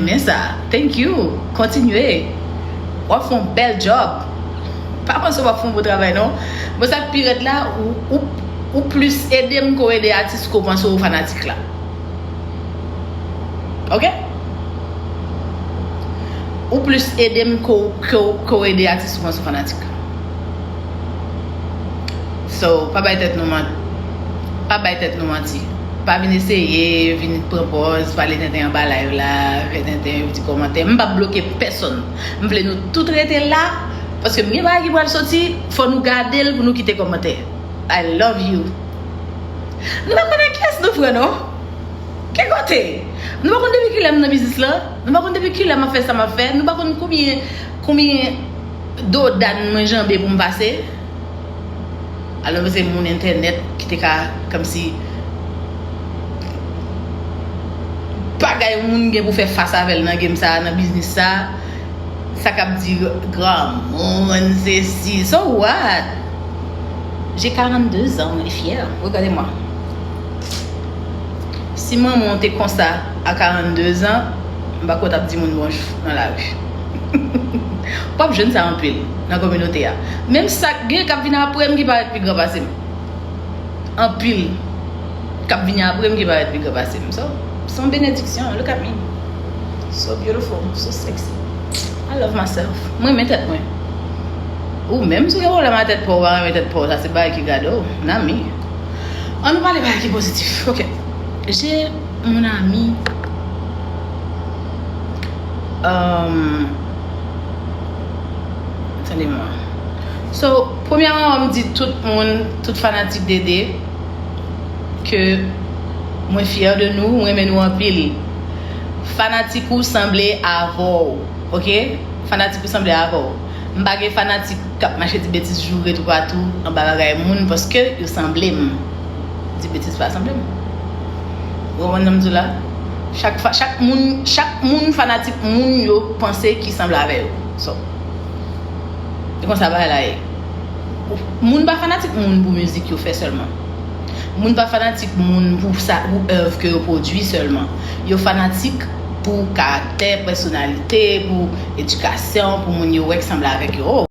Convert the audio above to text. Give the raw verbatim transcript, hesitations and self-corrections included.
renmen sa. Thank you. Kontinye. W ap fè yon bèl job. Pa panse w ap fè yon bon travay, non. Bon, sa k pi rèd la, ou, ou, ou plis ede m ke w ede atis ke w panse w fanatik la. Ok? Ou plis ede m ke w, ke w, ke w ede atis ou panse w fanatik. So, pa bay tèt nou manti. Pa bay tèt nou manti. Pa vin eseye, vin pran pòz, pale tenten anba live la, fè tenten, di kòmantè. M p ap bloke pèsonn. M vle nou tout rete la, paske m gen bagay ki pral soti, fò nou gade l pou nou kite kòmantè. I love you. Nou pa konn ak kiyès nou pran, non. Ki kote? Nou pa konn depi kilè m nan biznis lan? Nou pa konn depi kilè m ap fè sa m ap fè? Nou pa konn konbyen, konbyen dodan mwen janbe pou m pase? Alò, se moun entènèt ki te ka, kòmsi, bagay moun gen pou fè fas avè l nan game sa, nan biznis sa. Sa k ap di granmoun, sesi. So what? J'ai quarante-deux ans et fière. Regardez-moi. Si manman w te konsa a karannde zan, m pa kwè w t ap di moun bonjou nan lari. W ap jwenn sa anpil nan kominote a. Menm sa k gen k ap vin apre m ki parèt pi gran pase m. Anpil k ap vini apre m ki parèt pi gran pase m. So, se yon benediksyon. Look at me. So beautiful, so sexy. I love myself. Mwen renmen tèt mwen. Ou menm si w gen pwoblèm a tèt pa w, ou pa renmen tèt pa w, sa se bagay ki gade w. Nan mi. An nou pale bagay ki pozitif. Ok. J'ai mon ami. Um, attendez-moi. So, premyèman, m di tout moun, tout fanatik Dede, ke mwen fyè de nou, mwen renmen nou anpil. Fanatik ou sanble avè w, ok? Fanatik ou sanble avè w. M pa gen fanatik k ap mache di betiz joure toupatou anba bagay moun paske yo sanble m. Di betiz pa sanble m. Ou konprann sa m di w la? Chak fa, chak moun, chak moun fanatik moun yo panse ki sanble avè yo. So, e konsa bagay la ye. Moun pa fanatik moun pou mizik yo fè sèlman. Moun pa fanatik moun pou sa, pou èv ke yo pwodui sèlman. Yo fanatik pou karaktè, pèsonalite, pou edikasyon, pou moun yo wè k sanble avèk yo. Oh,